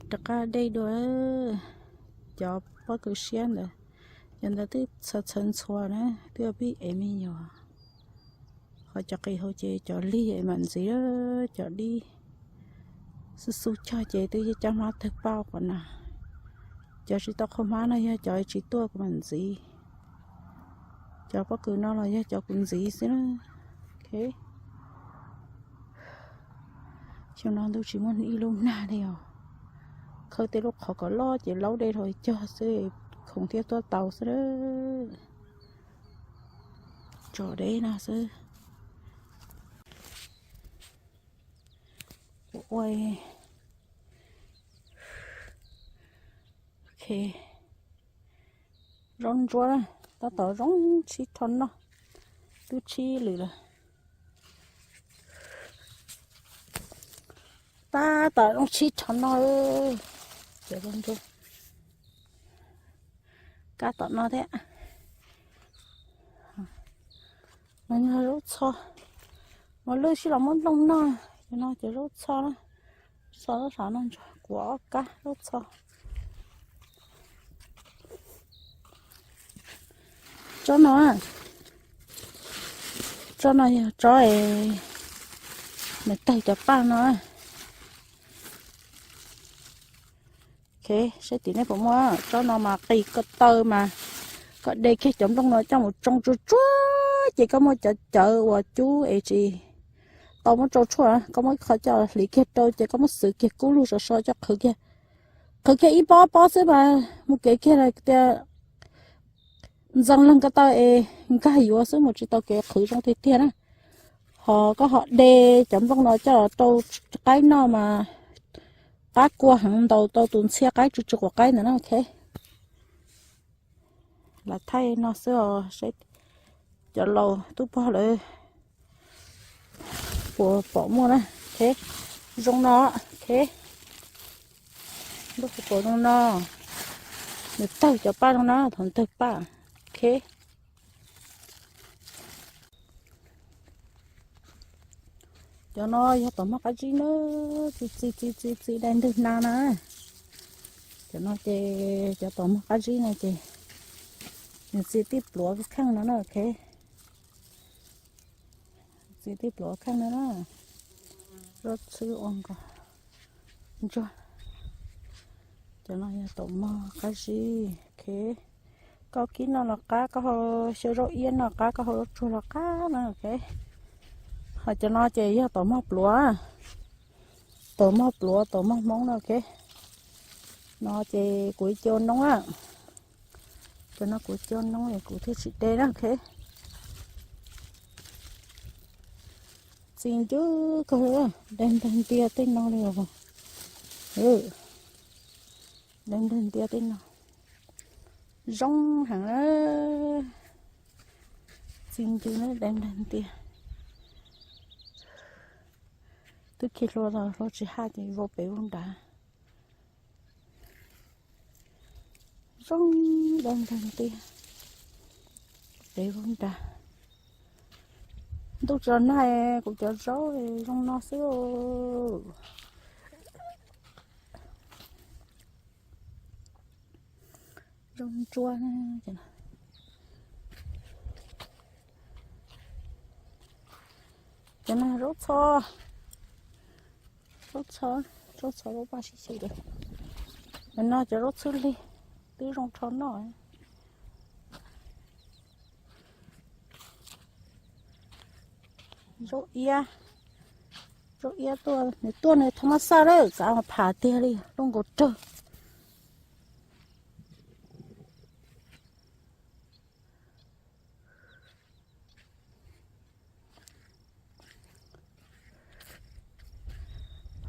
Rov qab dej dua, cov pob kws siab ntawd, cov ntawd twb txhawv txhawv ntxhua na, twb ua pib ev me nyuam. Qhov cov qis hauv ces cov lig mam ntxiv, cov dib xub xub cog ces twb coj hmab tawg pauj qhov na. Cov tsis tau qhua hmab no yog cov tsis tuaj kuv mam ntxiv. Cov pob kws no los yog cov kuv ntxiv xwb na. Xyoo no ntuj tsis muaj ib lub nag li os. Khawb tej lub qhov kom loj ces laub dej rau cog xwb, khoom thiaj tuaj tau xwb. Tso deb no xwb. Kuv ua, ok, zaub ntsuab na, tab tom zoo tshib rho noj, twb tshib lwm lawm. Tab tom zoo tshib rho noj, cov zaub ntsuab kab tom no thiab. No yog zaub txho, mus lwj sib los muab nplooj noj. Cov no ces zaub txho na, txho zaub sav no ntsuag kuv ob kab zaub txho. Tsob no, tsob no yog tsob es nws tawg cov paj no. Ok, saib tim nej puas muaj tsob no mas qis ko taw mas koj de kiag cov nplooj no coj mus tsoo tsuag tsuag ces koj muaj cov cawv uas cub es tsis tau muab tsau tshuaj, koj muab ib qho coj hliv kiag rau ces koj muab xwv kiag kub lug sov so coj qhwv kiag, qhwv kiag ib pob pob xwb mas mus kev kiag tias ntxees leeg ko taw es nkag yuav xwb mas tsis tau kev qhwv zoo tiag tiag na. Ho koj ho de cov nplooj no coj los rau qaib noj mas qab kua heev, ntaus tau tus ntxhiab qaib tsw tsw quav qaib ntawd na. Ok, lam thaij no xwb os, saib cov laus tub pog lawv puas pom muaj na. Ok, zoo no, ok, lub puas zoo no, nws tawg cov paj zoo na, thaum tawg paj. Ok, cov no yog tom mog qab zib na, txi txi txi txi txi dai ntwg hna na. Cov no ces cov tom mog qab zib no ces nws txi tib pluav kheej no na. Ok, txi tib pluav kheej no na. Zaub txhwb ua nkaus ntsuag. Cov no yog tom mog qab zib. Ok, koj kib noj los qab, koj hau xyaw zaub iab noj qab, koj hau zaub tsuag los qab na. Ok, ho cov no ces yog tom mog pluav, tom mog pluav, tom mog hmoob na. Ok, no ces kuv cia ua noob na. Cov no kuv cia ua noob es kuv thiaj tsis de na. Ok, txi ncw kawg, dai nrag ntia tej no li os. Dai nrag ntia tej no zoo heev na. Txi ncw na, dai nrag ntia. Twb khi hlua los hlua tsis haj ces vau pem vau nrad. Zoo dai nrag ntia, pem vau nrad. Ntuj tsis los nag kuv cov zaub zoo no xwb. Zaub ntsuab, cov no zaub txho, zaub txho, zaub txho zaub paj sib xyaw lawm. Cov no cov zaub txhwb lig twb zoo rho noj. Zaub iab, zaub iab tuaj, nws tuaj nws thab mab xaj lawm, kav mas pham tiag li, lub nkaus rawg.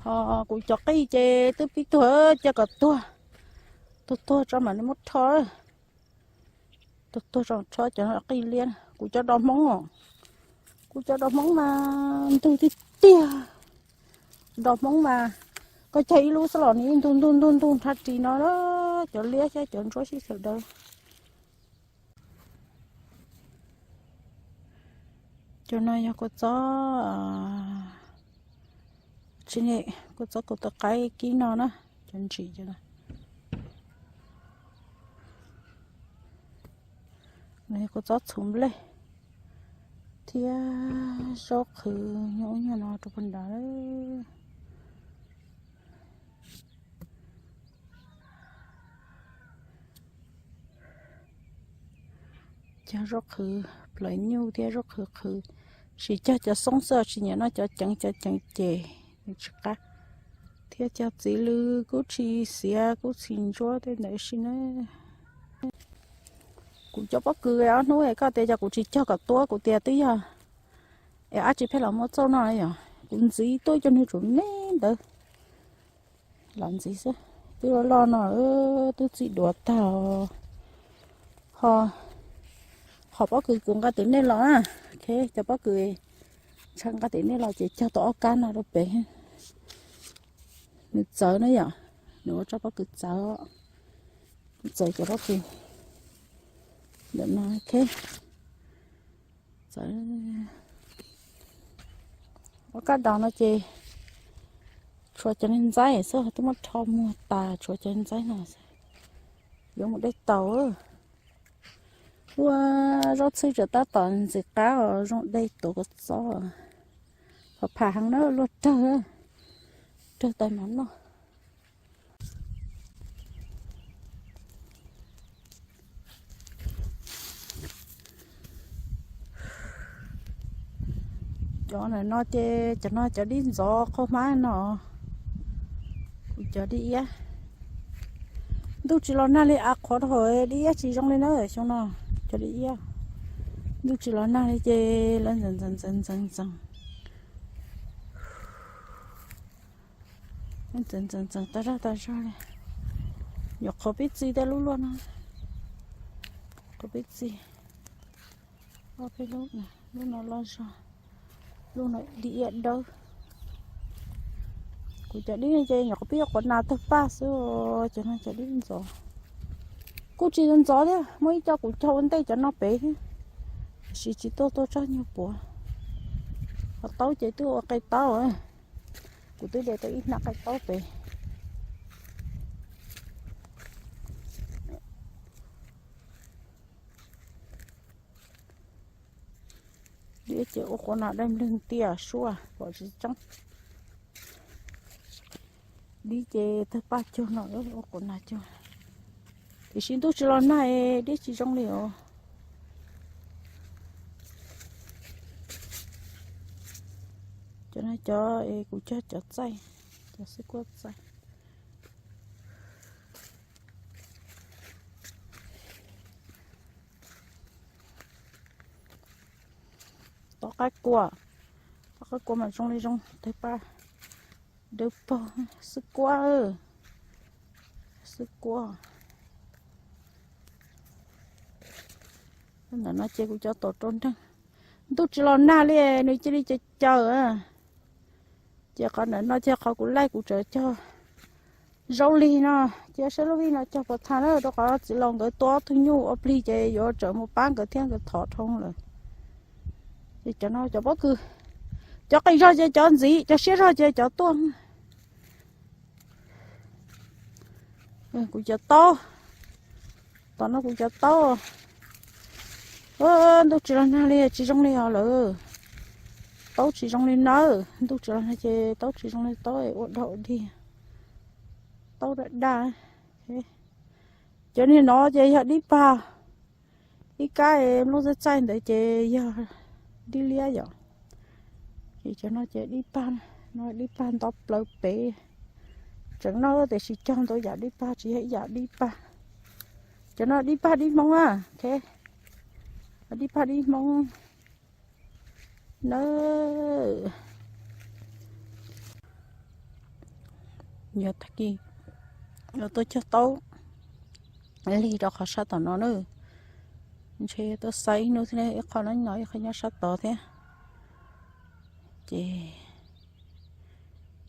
Ho kuv cov qij ces twb pib tuag, cia kom tuag, tuag tuag tso mam li muab rho. Tuag tuag tso rho cov qij liab. Kuv cov dos hmoob os, kuv cov dos hmoob mas ntug tiag tiag. Dos hmoob mas koj cog ib lub xwb los nws ntug ntug ntug ntug nrhab ris no, cov liab thiab cov ntsuab sib xyaw daws. Cov no yog kua txob, tsis ne, kua txob kaus taw qaib kib no na. Cov ntsis cov no, nws kua txob txhuv nplej thiab zaub qhwv nyob ub nyob no rau puag nrad. Cog zaub qhwv plaws nyuj thiab zaub qhwv qhwv, sis cog cov xoob xwb, tsis nyiam noj cov ceev, cov ceev ces nws tsis qab. Thiab cog txiv lws kub tsis xiav, kub txhis ntsuab tej ntawd si na. Kuv cov pob kws ob hnub es koj tias cov kuv tsis cog kom tuab, kuv tias twb yog es dab tsi pheej los muab txauj noj yom. Kuv ntxiv tuaj coj nws tsuas me ntawd los ntxiv xwb. Twb loj loj no twb txij duav tag. Ho, ho pob kws kuv nqa tim nej los na, cov pob kws ntshaw nqa tim nej los ces cog tau ob kab no rau pem. Nws txawv na yom, nws ua tsob pob kws txawv, txawv cov pob kws ntawm no. Txawv. Ua kab daus no ces tshuav cov ntxaib xwb, twb muab rho muag tas, tshuav cov ntxaib no xwb. Yuav mus dej taus. Ua zaub txhwb tseem tab tom ntxim qab os, zoo dej tuav kua txob. Pham pham heev na, luaj rawg, rawg tais mov noj. Cov no ces cov no cov dib ntxov qhov hmab no. Kuv cov dib iab, ntuj tsis los nag li av qhuav dhau, dib iab tsis zoo li na xyoo no. Cov dib iab, ntuj tsis los nag li ces lawv ntxeev ntxeev ntxeev ntxeev ntxeev ntxeev ntxeev tas zog tas zog li. Nyuam qhuav pib txi tej lub luaj no, qhuav pib txi. Ob peb lub, lub no loj zog, lub no dib iab dawb. Kuv cov dib no ces nyuam qhuav pib quav nas tawg paj xwb, cov no cov dib ntxov. Kuj tsis ntxov thiab, muaj ib co kuv cog ua ntej cov no pem thiab, tiam sis tsis tuaj tuaj tsob nyuag puav. Qhov taub ces twb ua qe taub, kuv twb de tau ib hnab qe taub pem. Dib ces ua quav nas dai nplig tiaj suab pom tsis tseeb. Dib ces tawg paj cuag no, ua quav nas cuag. Tiam sis ntuj tsis los nag, dib tsis zoo li os. Cov no cov es kuv cog cov txaij, cov xwb kuab txaij. Tom qab kua, tom qab kua mas zoo li zoo tawg paj dawb paug, xwb kuab, xwb kuab. Ntawm no ces kuv cov tom rau nreeg, ntuj tsis los nag li nws cia li caws caws. Ces qhov ntawm no ces qhov kuv laij kuv tseem cog zaub lig no, cia saib lub vij no cog puas tag na, rau qhov txiv laus nkawd tua ob tug nyuj ua plig ces yuav tseem mus pab nkawd thiab nkawd thov dhau lawm. Ces cov no cov pob kws, cov qis zog ces cov ntxiv, cov siab zog ces cov tuaj. Kuv cov taub, tom no kuv cov taub. Ntuj tsis los nag li tsis zoo li os lawm. Taub tsis zoo li nawb, ntuj tsis los nag ces taub tsis zoo li taub ua dog ua dig. Taub daj daj. Cov niag no ces yog dib pag, ib kab nplooj txaij txaij ntawd ces yog dib liab yom. Ces cov no ces dib pag, no dib pag nto plaws pem. Tseem noj tiam sis cog ntau yam dib pag tsis yog ib yam dib pag. Cov no dib pag dib Hmoob a, dib pag dib Hmoob na. Yog tag kis yuav tuaj cog taub lig rau qhov sab tom no na. Ntshe tuaj xaiv ib hnub thiab, ib qho no no ib qho nyob sab tod thiab. Ces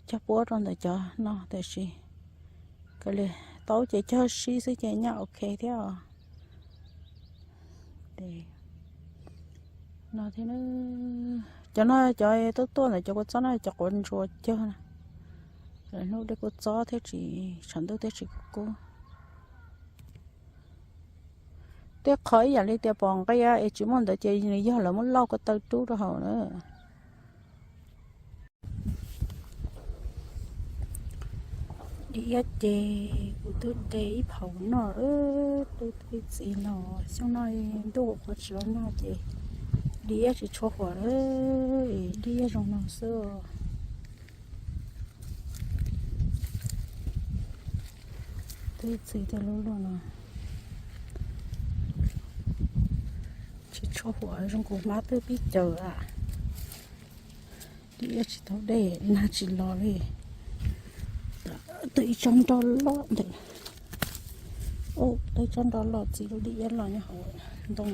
cog puab rau ntawm cov no tiam sis kav liam, taub ces cog sib xwb ces nyaj ok thiab os. No thiab, cov no cov tuaj tuaj ntawm cov kua txob no cov quav ntsuas cog na. Lawv hnub dej kub txob thiab tsis tshav ntuj thiab tsis kub kub. Tej qhov ib yam li tias pom nqia es tsis muaj ntawd ces nws yog lawv muab lauj ko taw rub rau hauv na. Di iab ces kuv twb de ib phaum noj, twb twb txiv no, xyoo no ntuj qhuav tsis los noj ces di iab tsis tshua huam, di iab zoo no xwb. Twb txiv tiag lub luaj no, tsis tshua huam zoo kuv hmab twb pib caws a. Di iab tsis tau dej nag tsis los li. Twb ib tsob nroj loj ntawm, twb ib tsob nroj loj txiv lub di iab los nyob hauv ntoo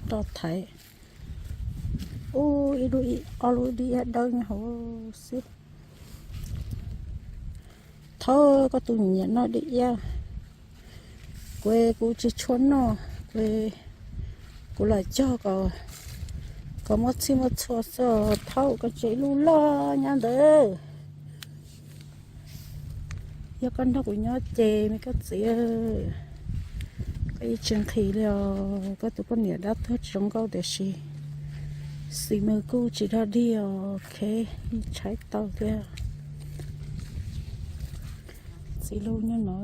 nroj thaiv. Ub, ib lub ob lub di iab dawb nyob hauv xwb. Thaub, koj tus nyiam noj di iab, kuv kuv tsis tshua noj, kuv kuv los cog kom kom muaj txhij muaj txhua xwb. Thaub, koj tsev lub loj nyob ntawd. Yog koj nrog kuv nyob ces me koj txiv, koj yeej tsis nqhis li os. Koj tus poj niam dab tuag tsis zoo nkauj tiam sis xis mas kuj tsis dog dig os, ok, yeej tshaib tau thiab. Txiv lub nyob no,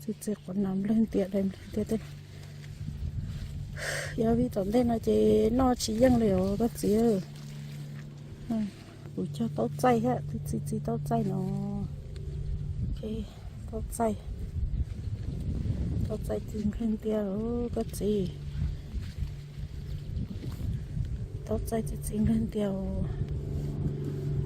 txiv txiv quav nas nplawg ntias dais nplawg ntias tej. Yog vim tom ntej no ces noj tsis yeej li os koj txiv. Kuv cog taub txaij thiab, twb txiv txiv taub txaij no. Taub txaij, taub txaij txiv nplawg ntias koj txiv. Taub txaij txiv txiv nplawg ntias.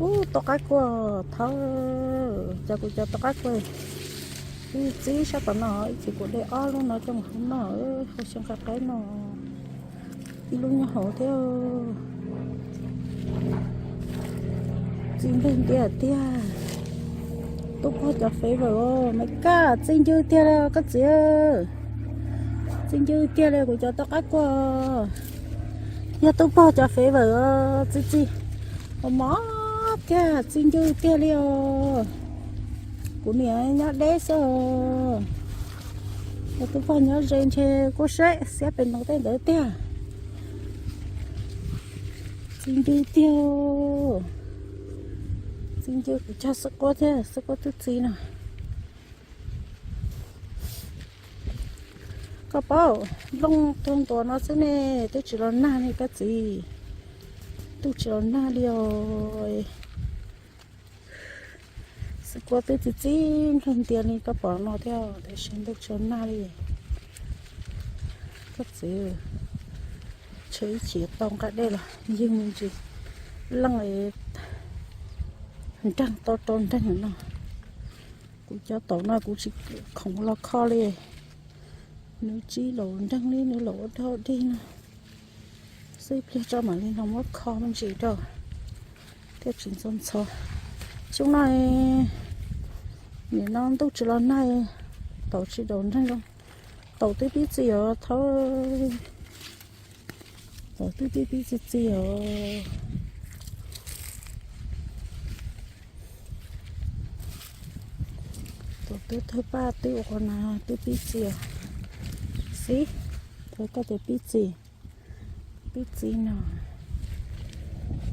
Ub, tau qab kuaj Thaub, cas kuv cov tau qab kuaj txiv txiv sab tom no, ib chim kuv de ob lub no coj mus hau noj, hau xyoo qab qaib no. Ib lub nyob hauv thiab. Txiv nplawg ntias tiag. Tub pog cov favor os, me koj txiv ncw tiag li koj txiv. Txiv ncw tiag li kuv cov tau qab kuaj. Yog tub pog cov favor os txiv txiv. Ua mov tiag txiv ncw tiag li os. Kuv niam nyob deb xwb os. Yog tub pog nyob ze ntshe kuj seb xiab pem no tej ntawd tiag. Txiv ncw tiag. Txiv ncw kuv cog xwb quab thiab xwb quab tub txiv no. Koj paub, nplooj tuag ntuas no xwb ne, twb tsis los nag ne koj txiv. Ntuj tsis los nag li os. Xwb kuab twb txiv txiv nplawg ntias li koj pom no thiab tiam sis ntuj tsis los nag li. Koj txiv, tshe ib chim tau nqa dej los ywg me ntsis leej nreeg tau rau nreeg no. Kuv cov taum no kuv tsis khoom los kho li. Nws tsis laus nreeg li, nws laus ua dog dig no. Xwb ib pliag tso mam li los muab kho me ntsis rau thiaj tsis ntxhov ntxhov. Xyoo no nim no ntuj tsis los nag, taum tsis laus nreeg zoo. Taum twb pib txi os Thaub, taum twb pib pib txi txi os. Taum twb tawg paj twb ua qhov na twb pib txi os. Xib, thaum koj tias pib txi, pib txi no,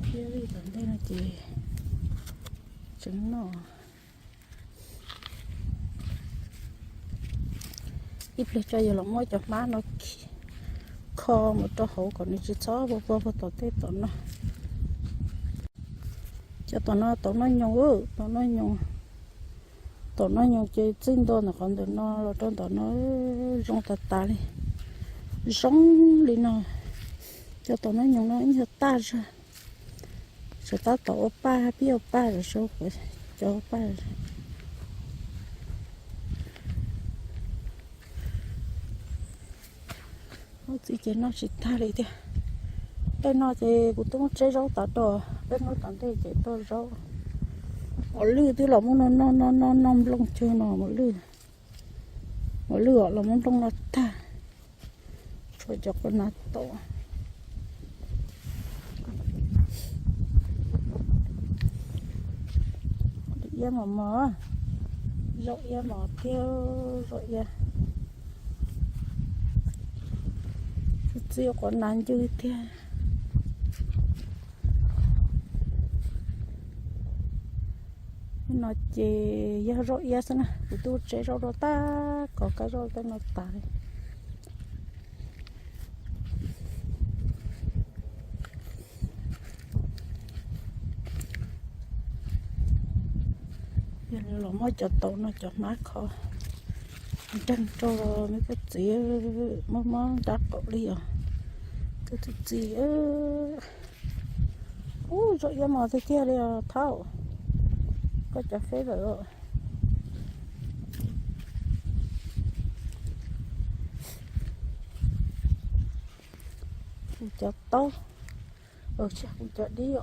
thiab li tom ntej no ces tseem noj. Ib pliag tso yog los muab cov hmab no kho mus rau hauv kom nws tsis txhob pua pua tom tej tom no. Cov tom no taum noj nyoos, taum noj nyoos, taum noj nyoos ces txij ntua ntawm qhov ntawm no los rau ntawm no zoo tas tas li, zoo li no. Cov taum noj nyoos no ib nyuag taj zog, tsuas tab tom ua paj, pib ua paj los sau cov ua paj. Ub, txiv ces noj tsis tag li tiag. Tej no ces kuv twb muab tseb zaub tav rau, peb hnub tom ntej ces tuaj zaub. Mos lwj twb los muab noj noj noj noj nplooj cuag no mos lwj. Mos lwj os los muab nplooj noj tag. Tshuav cov qhov na tau. Iab mos mos, zaub iab mos tiag, zaub iab. Txi txi quav nas ncw tiag. No ces yog zaub iab xwb na, kuv twb tseb zaub rau tag, kov kab zaub tej no tas li. Yog los muab cov taum no cov hmab kho nreeg rau me koj txiv, mob mob nrab qaum li os. Koj txiv txiv, ub, zaub iab mos tiag tiag li os Thaub, koj cov feb lawm. Kuv cov taub, kuv cov dib.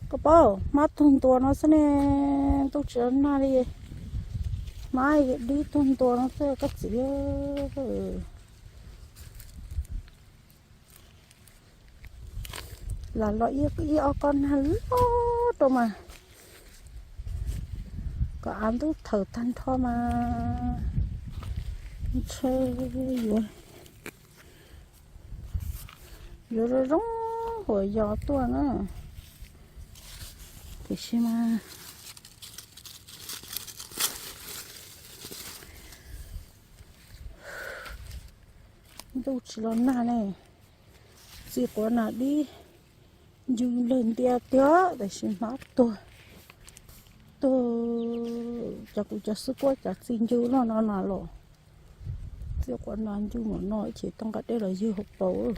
Koj paub, hmab tug ntuas no xwb ne, ntuj tsis los nag li. Hmab dib tug ntuas no xwb koj txiv. Lam los ib ob kob nag loj rau mas kom av ntuj thawm tag nrho mas ntshe yuav, yuav zoo zoo huam yos tuaj na. Tiam sis mas ntuj tsis los nag ne, txi quav nas dib ncw lawg ntia tiag, tiam sis hmab tuag, tuag, cov kuv cov xwb kuab cov txi ncw loj no na los. Txi quav nas ncw mam no ib chim tau nqa dej los ywg hauv paus.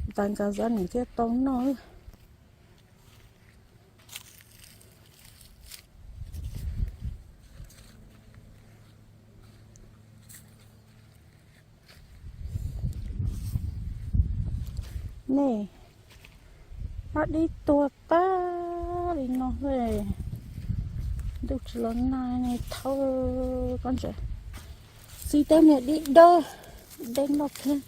Ntais nkaus zab nws thiaj tau noj. Nej, hmab dib tuag tag li no xwb. Ntuj tsis los nag ne Thaub, koj ntsia, txi tej niag dib dawb, dej loj thiab.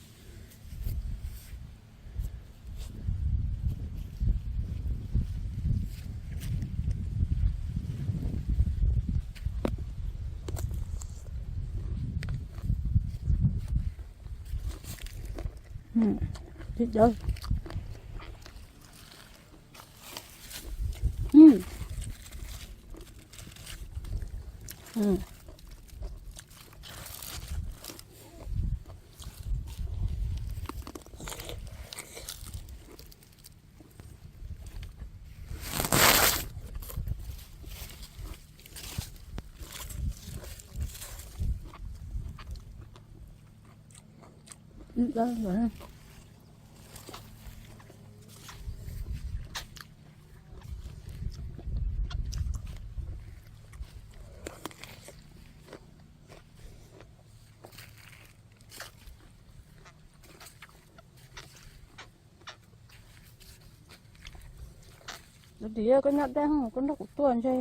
Tias koj nyob deb, koj nrog kuv tuaj ntshe,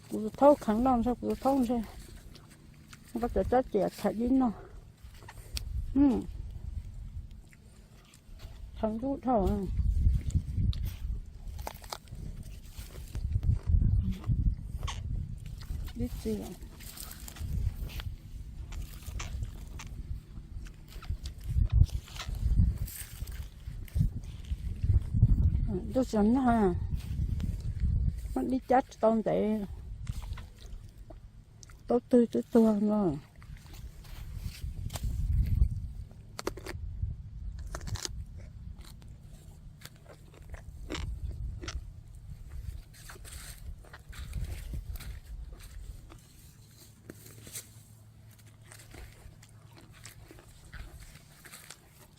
kuv thaub kheev noj ntshe kuv thaub ntshe, koj cov cab ces thaij dib noj. Thaum ntub dhau. Dib txi lawm. Ntuj tsis nag, muab dib cab tsis tau ntev, taub twg twb tuag no.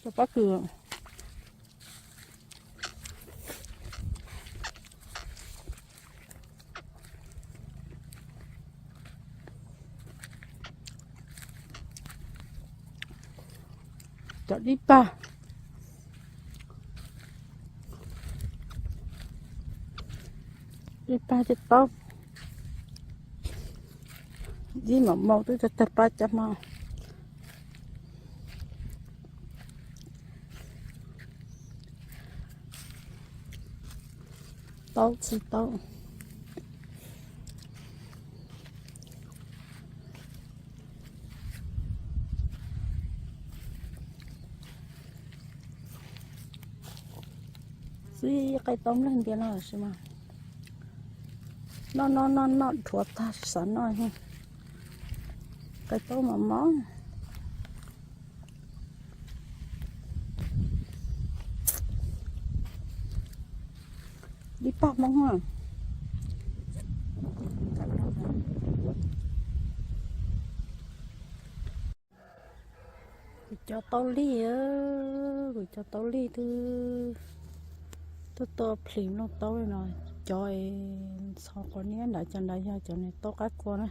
Cov pob kws, cov dib pag, dib pag cov taub, dib mos mos twb tag tag pab cov hmo. Taub, txiv taub. Txiv qai taub nplawg ntias no lawm sis mas noj noj noj noj dhuav tag tsis xav noj. Qai taub mos mos. Dib paj Hmoob a. Kuv cov taub lig, kuv cov taub lig twb tuaj tuaj plhis nplooj taub li no. Cov es ntxhov quav niab nrad, cov nrad yog cov niag taub qab kua na.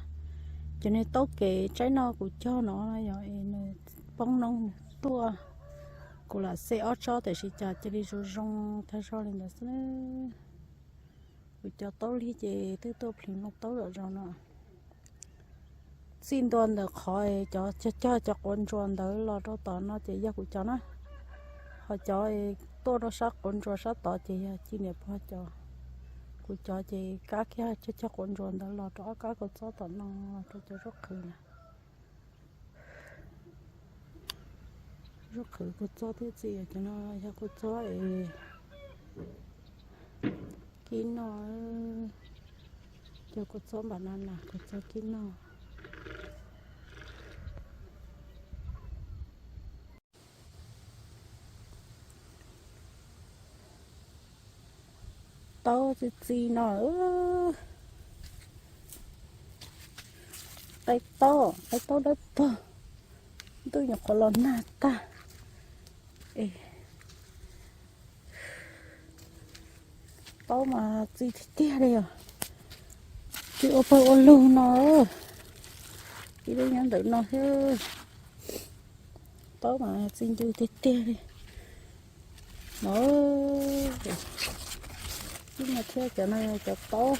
Cov niag taub kev tsaib no kuv cog no yog es nws poob noob nws tuaj. Kuv lam xej ob tsob tiam sis cas cia li zoo zoo tag zog li ntawd xwb. Kuv cov taub lig ces twb tuaj plhis nplooj taub zom zaws no. Txij ntua ntawm qhov cov cog cov quav ntsuas ntawd los rau tom no ces yog kuv cov na. Ho cov tuaj rau sab quav ntsuas sab tod ces yog Ci niam pog cov. Kuv cov ces kab kiag cog cog quav ntsuas ntawd los rau ob kab kua txob tom no, rau cov zaub qhwv na. Zaub qhwv kua txob thiab txiv, cov no yog kua txob es kib noj, cov kua txob npam na na kua txob kib noj. Taub txi txi no, qaib taub, qaib taub dawb paug, ntuj nyuam qhuav los nag tag. Taub mas txi tiag tiag li os. Txi ua pawg ua lug no, ib lub nyob ntawm no thiab. Taub mas txi ncw tiag tiag li no. Ib no thiab, cov no cov taub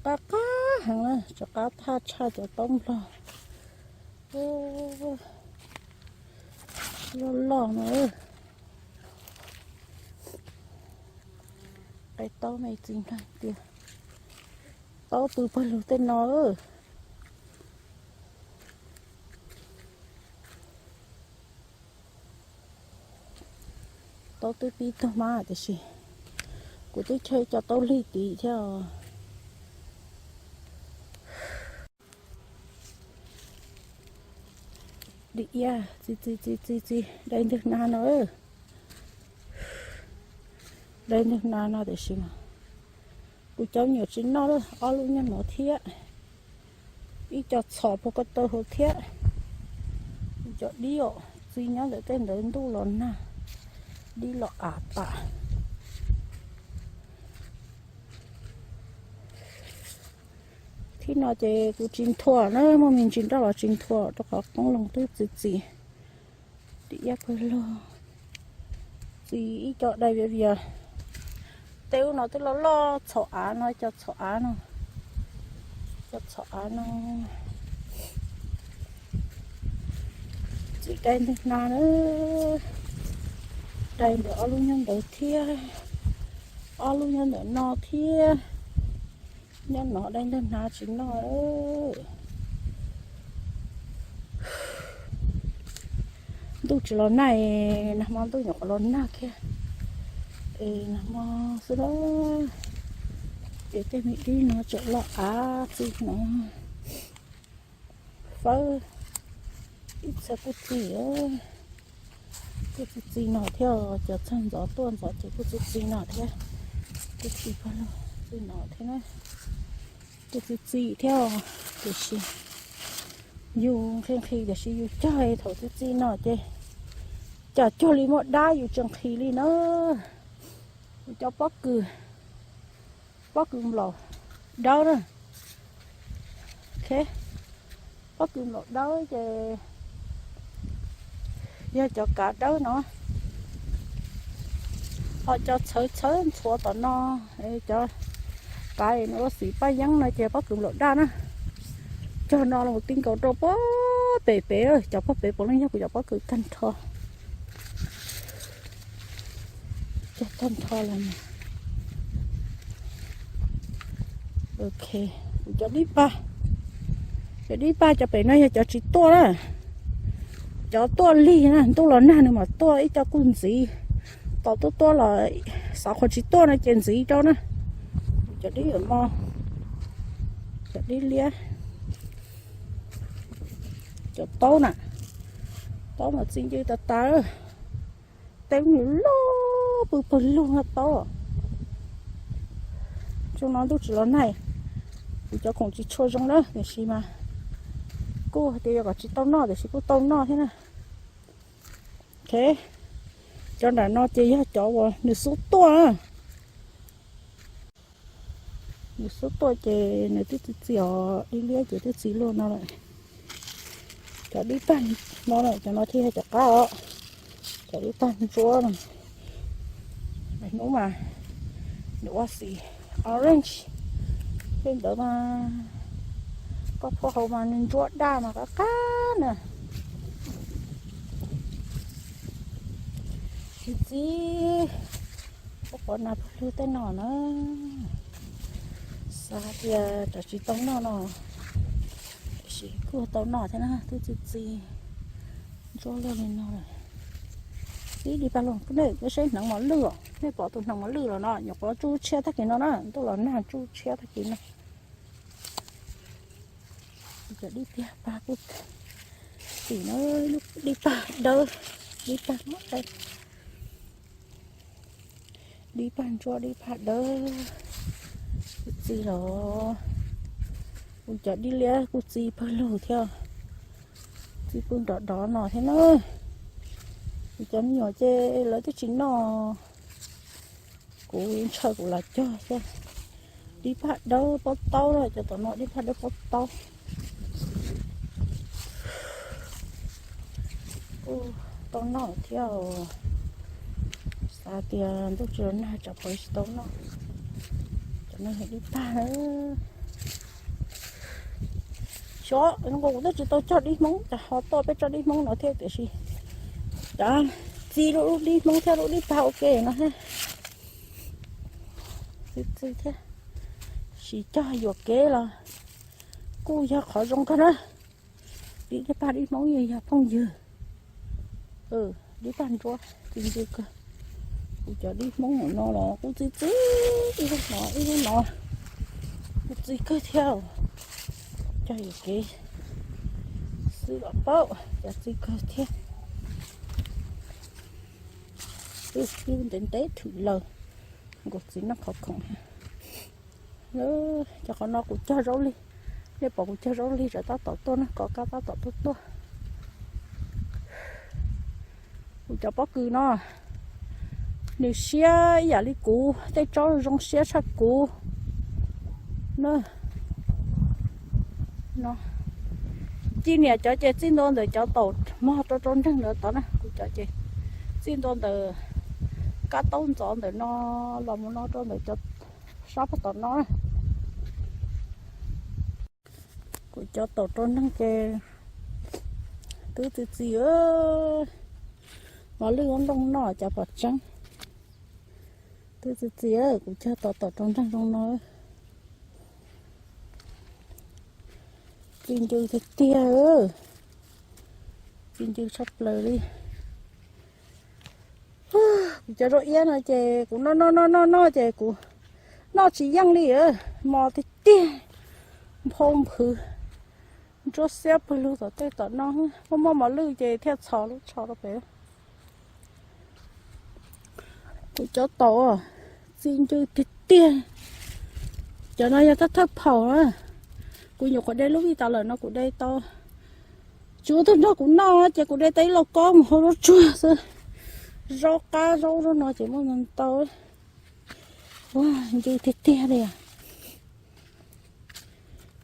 qab qab heev na, cov qab thaj tshaj cov taub nplog loj loj no. Qaib taub me txi nrag tiag, taub pw pawg lug tej no. Taub twb pib tug mas tiam sis kuv twb chaw cov taub lig tid thiab. Dim iab txi txi txi txi txi dai ntwg na no. Dai ntwg na no tiam sis mas kuv cov me nyuam tsis noj lawm, ob lub nyob no thiab. Ib co txhom puag ko taw hauv thiab. Cov dib os, txi nyob ntawm tej ntawd ntuj los nag, dib los av pam. Thib no ces kuv tsis nthuav na, muaj me ntsis nroj los tsis nthuav rau qhov qoob loo twb txi txi. Dim iab pawg lug, txi ib co dai vias vias. Tej ub no twb loj loj txhaum av no, co txhaum av no, co txhaum av no. Txi dai ntawm no na, dai ntawm ob lub nyob ntawd thiab, ob lub nyob ntawm no thiab. Nyob no dai ntawm no tsis noj. Ntuj tsis los nag, nag hmo ntuj nyuam qhuav los nag kiag es nag hmo xwb na. Ces tej me dib no tseem loj av txi no. Fawb ib txhia kuj txi, kuj txi txi no thiab, cov txog ntxov tuaj ntxov ces kuj txi txi no thiab. Kuj txi pawg lug txi no thiab na, kuj txi txi thiab. Tiam sis yus nqhis nqhis tiam sis yus cog thaum txi txi no ces cas cuag li muaj dab yus tseem nqhis li na. Yus cov pob kws, pob kws nplaum dawb na. Pob kws nplaum dawb ces yog cov kav dawb no, ho cov txhawv txhawv ntxhuav tom no, cov kav ua xim paj yeeb no ces pob kws nplaum daj na. Cog no los ti nkaus rau pob pem pem, cov pob pem puav leej yog kuv cov pob kws tag nrho. Cog tag nrho los mas Ok, kuv cov dib pag, cov dib pag cov pem no yog cov tsis tuaj na. Cov tuaj lig na, ntuj los nag nws mam tuaj, ib co kuj ntxiv. Tos tuaj tuaj los xav qhuas tsis tuaj no ces ntxiv rau na. Cov dib yuav mo, cov dib liab, cov taub na, taub mas txi ncw tas tas. Tej lub nws loj pw pawg lug no taub. Tsuas no ntuj tsis los nag, kuv cov khoom tsis tshua zoo na tiam sis mas kuj hais tias yog kom tsis tau noj tiam sis kuj tau noj thiab na. Ok, cov nram no ces yog cov uas nws xub tuaj na. Nws xub tuaj ces nws twb txi txi os, dib liab ces twb txi luaj no lawm. Cov dib pag no lawm, cov no thiaj yog cov qab os. Cov dib pag ntsuab no, hnub mas nws ua xim orange, tej ntawd mas koj phua hauv mas nws ntsuab daj mas qab qab na. Txi txi ua qhov nas pawg lug tej no na. Xav tias tsam tsis tau noj no, tiam sis kuj tau noj thiab na, twb txi txi ntsuab luaj li no lawm. Ib dib pag los nej saib hneev mos lwj os, nej pom tus hneev mos lwj los no nyuam qhuav tsuj tshiab tag kis no na, ntuj los nag tsuj tshiab tag kis no. Cov dib pag kuj tim no, dib pag dawb, dib pag no dawb, dib pag ntsuab dib pag dawb. Kuj txi los, kuv cov dib liab kuj txi pawg lug thiab, txi pw nrov nrov no thiab na. Kuv cov me nyuam ces lawv twb tsis noj, kuv ntshaw kuv los cog thiab. Dib pag dawb pob taub, cov tom no dib pag dawb pob taub. Kuj tau noj thiab, xav tias ntuj tsis los nag tsam pom tsis tau noj. Cov no yog dib pag. Xyov, kuv twb tsis tau cog dib Hmoob, cas ho tuaj peb tsob dib Hmoob no thiab tiam sis cas txi lub dib Hmoob thiab lub dib pag ua ke no thiab. Txi txi thiab, sis cog yuam kev los kuj yog qhov zoo kawg na. Dib pag dib Hmoob yeej yog phooj ywg. Dib pag ntsuab txi ncw kawg. Kuv cov dib Hmoob no los kuj txi txi, ib lub no ib lub no, kuj txi kawg thiab. Cog yuam kev xwb los paub cas txi kawg thiab. Twb ntev ntev thwm lawm, nkaus txiv noj qhov khoom. Cov qhov no kuv cog zaub lig, nej pom kuv cog zaub lig tsam tab tom tuaj na, kov kab tab tom tuaj tuaj. Kuv cov pob kws no nws siab ib yam li kuv, tej tsob zoo siab tshaj kuv na. Ci Niam cov ces txij ntua ntawm cov taum mog rau rau nreeg ntawd tod na, kuv cov ces txij ntua ntawm kab taub ntxov ntawm no los mus no rau ntawm cov sab pag tom no na. Kuv cov taum rau nreeg ces twb txi txiv, mos lwj ua nplooj noj cas pom tseeb. Twb txi txiv, kuv cog tau taum rau nreeg zoo no. Txi ncw tiag tiag, txi ncw tshaj plaws li. Kuv cov zaub iab no ces kuv noj noj noj noj noj ces kuv noj tsis yeej li, mos tiag tiag, nphau nphwv, ntsuab xiab pawg lug tom tej tom no, muaj muaj mos lwj ces thiaj txhos lub tsho rau pem. Kuv cov taum txi ncw tiag tiag. Cov no yog thawj thawj phaum na. Kuv nyuam qhuav de lub vij tas lawm no kuv de tau, tsis ua tug nrog kuv noj ces kuv de tau ib lauj kaub mus hau zaub tsuag xwb. Zaub qab zaub zaub no ces muaj ntau ntau. Ua ncw tiag tiag li.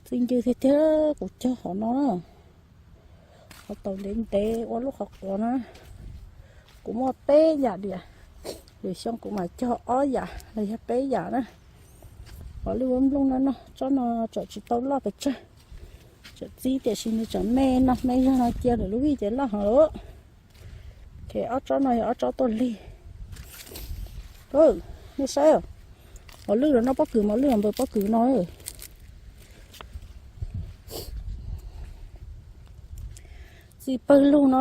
Txi ncw tiag tiag, kuv cog qhov no na. Qhov taum ntev ntev ua lub qhov quav na. Kuv muaj peb yam diam, lwm xyoo kuv mam cog ob yam los yog peb yam na. Qhov lwj ua nplooj no no, tsob no tsam tsis tau loj pes tsawg, tsam txi tiam sis nws tsam me no me zog no cia lwm lub vij ces loj heev lawm. Ces ob tsob no yog ob tsob tuaj lig. Nej saib, mos lwj los noj pob kws, mos lwj los npawg pob kws no. Txiv pawg lug no,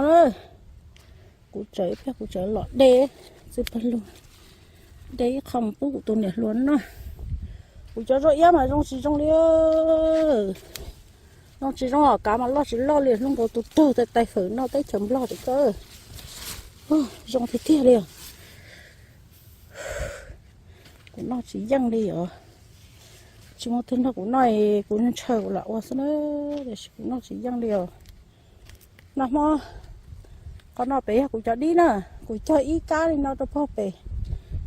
kuv tseem, kuv tseem los de txiv pawg lug, de ib qho mus pub kuv tus niam hluas noj. Kuv cov zaub iab mas zoo tsis zoo li. Zoo tsis zoo os, kav mas loj tsis loj li, hlub nkaus tus raug tais fawm noj teb chaws Nplog tawm kawg. Zoo tiag tiag li os. Kuv noj tsis yeej li os. Tsis muaj twg nrog kuv noj, kuv ntshaw kuv lam ua xwb na, tiam sis kuv noj tsis yeej li os. Nag hmo, qhov no pem yog kuv cov dib na, kuv cog ib kab li no rau pog pem,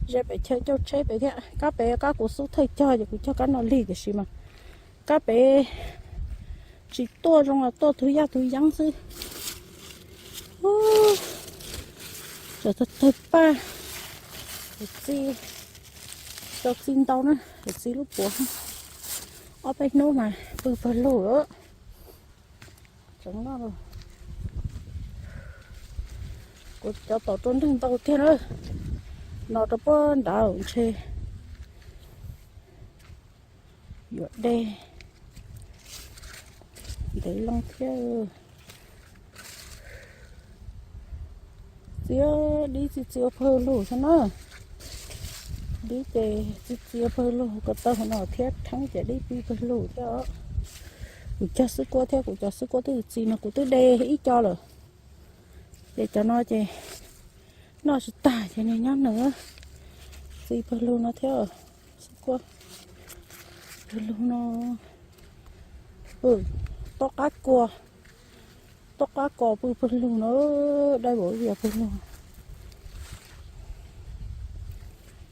ze pem chaw cauj tsheb pem thiab. Kab pem kab kuv xub thawj cog ces kuv cog kab no lig, tiam sis mas kab pem tsis tuaj zoo, tuaj tug yaj tug yeeb xwb. Tawg tawg paj, txi, tau txi ntau na, txi lub puav. Ob peb hnub mas pw pawg lug lawm. Tseev no, kuv cov tom rau nreeg ntau tiag na, no rau puag nrad ntshe yuav de ntev loo thiab. Txi, dib txi txi ua pawg lug xwb na. Dib ces txi txi ua pawg lug ko taw no thiab, theeb ces dib pw pawg lug thiab. Kuv cog xwb kuab thiab, kuv cov xwb kuab twb txi no kuv twb de ib co lawm. Ces cov no ces noj tsis tag ces nws nyob nws txi pawg lug no thiab. Xwb kuab pawg lug no, pw, toj qab kua, toj qab kua pw pawg lug no, dai vauv vias pawg lug,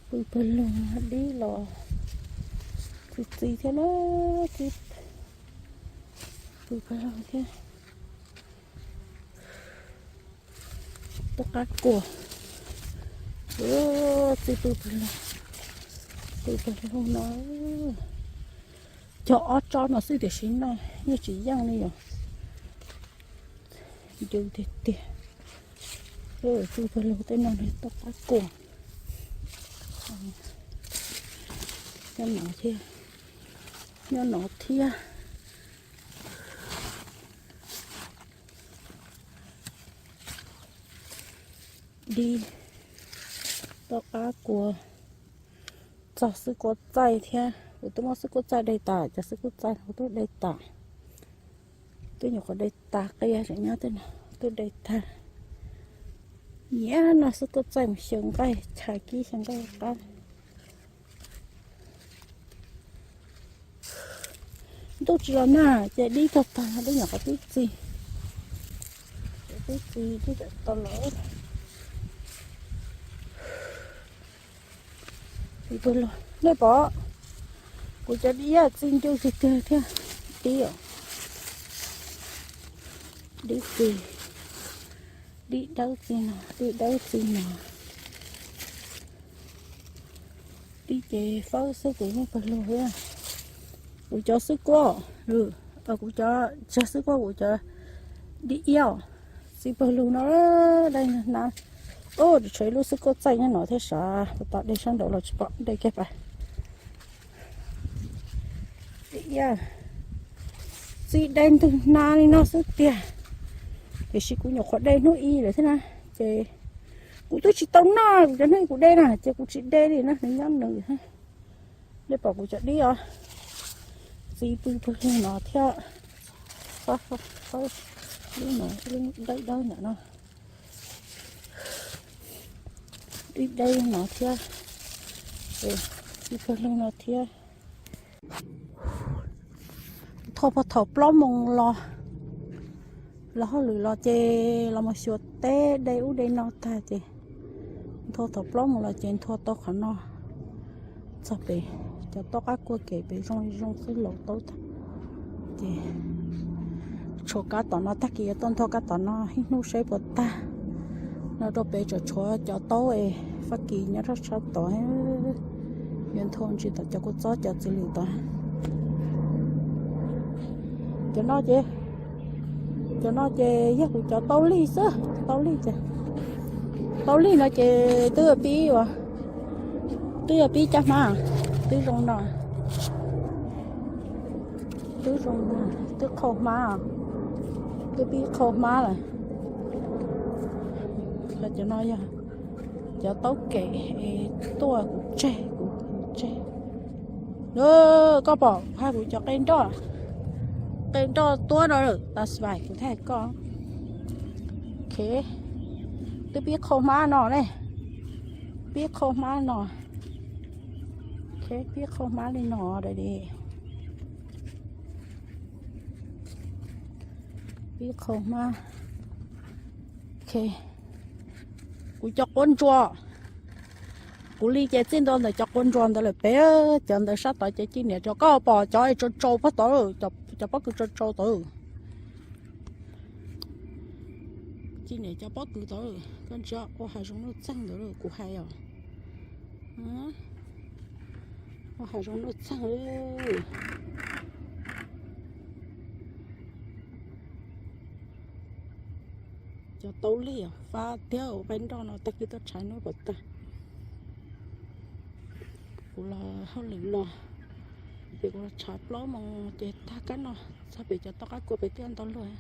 pw pawg lug, dib los txi txi thiab na, pw pawg lug thiab. Toj qab kua, txi pw pawg lug, pw pawg lug no. Cog ob tsob no xwb tiam sis noj yeej tsis yeej li os. Ncw tiag tiag. Pw pawg lug tej no toj qab kua. Nyob no thiab, nyob no thiab. Dib, toj qab kua, txog xwb kuab txaij thiab. Kuv twb muab xwb kuab txaij de tas, cov xwb kuab txaij kuv twb de tas. Twb nyuam qhuav de tas, qia tseem nyob tej no, twb de tag. Nyiam noj xwb kuab txaij mus xyaw nqaij, chais kib xyaw nqaij qab. Ntuj tsis los nag ces dib tag tag, dib nyuam qhuav twb txi, twb txi twb tau los. Nej pom kuv cov dib txi ncw tiag tiag thiab. Dib os, dib txi, dib dawb txi no, dib dawb txi no. Dib ces fawb xwb kuv yeej pawg lug thiab. Kuv cov xwb kuab, kuv cov, tsis xwb kuab, kuv cov dib iab txi pawg lug no, dai hnab. Ub, tshuav ib lub xwb kuab txaij nyob no thiab sav, puas tas de sab nraud los tsis pom, de kiag pas. Txi dai ntwg hnab li no xwb tiag, tiam sis kuv nyuam qhuav de hnub ib lawm thiab na, ces kuv twb tsis tau noj, kuv cov hnub ib kuv de na ces kuv tsis de li na, nws nyob nws. Nej pom kuv cov dib os, txi pw pawg lug no thiab. Lub no, lub dawb dawb ntawm no, dib dawb no thiab, txi pawg lug no thiab. Nthua puag thaum plaub moos los, los hauj lwm los ces los mus xyuas teb de ub de no tag ces nthua thaum plaub moos los ces nthua tau qhov no txog pem cov toj qab kua kev pem zoo zoo xwb, laus taub tag. Ces tshuav kab tom no, tag kis yuav tuaj nthua kab tom no ib hnub saib puas tag. No rau pem tseem tshuav cov taub es Fab Kis nyob rau sab tod, yuav nthua ntsis tom cov kua txob cov txiv lws tod. Cov no ces, cov no ces yog kuv cov taub lig xwb, taub lig ces, taub lig no ces twb pib ua, twb yuav pib caj hmab, twb zoo no, twb zoo no, twb qhau hmab, twb pib qhau hmab lawm. Cov no yog cov taub kem tuaj kuv tseg, kuv tseg. Koj pom kuv hais kuv cov qe nroj, qe nroj tuab no lawm, tas vais kuv thiaj hais koj. Ok, twb pib qhau hmab no ne, pib qhau hmab no. Ok, pib qhau hmab li no da di. Pib qhau hmab. Ok, kuv cov quav ntsuas, kuv li ces txij ntua ntawm cov quav ntsuas ntawd lawm pem, cov ntawd sab tod ces ci niam rau koj pom cov tsau tsau pob tod, cov pob kws tsau tsau tod. Ci niam cov pob kws tod, koj ntsia ua hav zoov nuj txeeg ntawd kuv hais os. Ua hav zoov nuj txeeg. Cov taub lig fab tiag, ua qe nroj no tag kis tuaj tshav nub pom tag. Kuv los hauj lwm no, ces kuv los tshav plaub moos ces tag kab no, txog pem cov toj qab kua pem twb ntau luaj.